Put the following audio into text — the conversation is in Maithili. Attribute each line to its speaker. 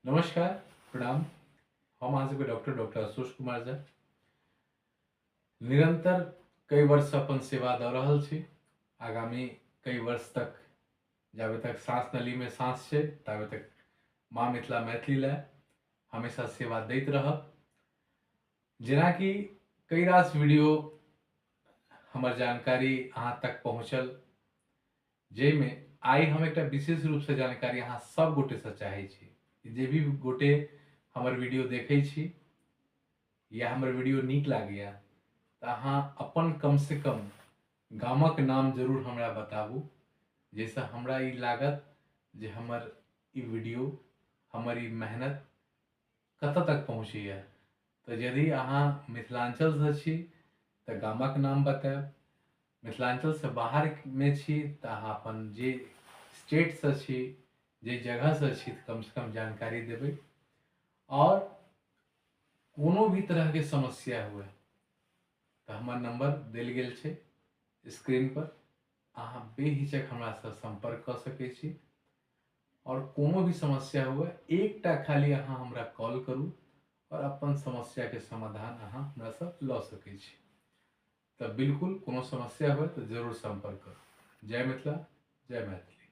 Speaker 1: नमस्कार, प्रणाम। हम अहाँ सबके डॉक्टर डॉक्टर आशुतोष कुमार झा निरंतर कई वर्ष अपन सेवा दऽ रहल छी। आगामी कई वर्ष तक, जाबे तक साँस नलीमे साँस छै ताबे तक माँ मिथिला मैथिली लए हमेशा सेवा दैत रहब। जेनाकि कई रास वीडियो हमर जानकारी अहाँ तक पहुँचल, जाहिमे आइ हम एकटा विशेष रूपसँ जानकारी अहाँ सब गोटेसँ चाहै छी। जे भी गोटे हमर वीडियो देखै छी या हमर वीडियो नीक लागैए तऽ अहाँ अपन कमसँ कम गामक नाम जरूर हमरा बताबू, जाहिसँ हमरा ई लागत जे हमर ई वीडियो, हमर ई मेहनत कतऽ तक पहुँचैए। तऽ यदि अहाँ मिथिलाञ्चलसँ छी तऽ गामक नाम बतायब, मिथिलाञ्चलसँ बाहरमे छी तऽ अहाँ अपन जे स्टेटसँ छी, जे जगहसँ छी, तऽ कमसँ कम जानकारी देबै। आओर कोनो भी तरहके समस्या हुए तऽ हमर नंबर देल गेल छै स्क्रीन पर, अहाँ बेहिचक हमरासँ सम्पर्क कऽ सकै छी। आओर कोनो भी समस्या हुए एकटा खाली अहाँ हमरा कॉल करू आओर अपन समस्याके समाधान अहाँ हमरासँ लऽ सकै छी। तऽ बिल्कुल कोनो समस्या हुए तऽ जरूर सम्पर्क करू। जय मिथिला, जय मैथिली।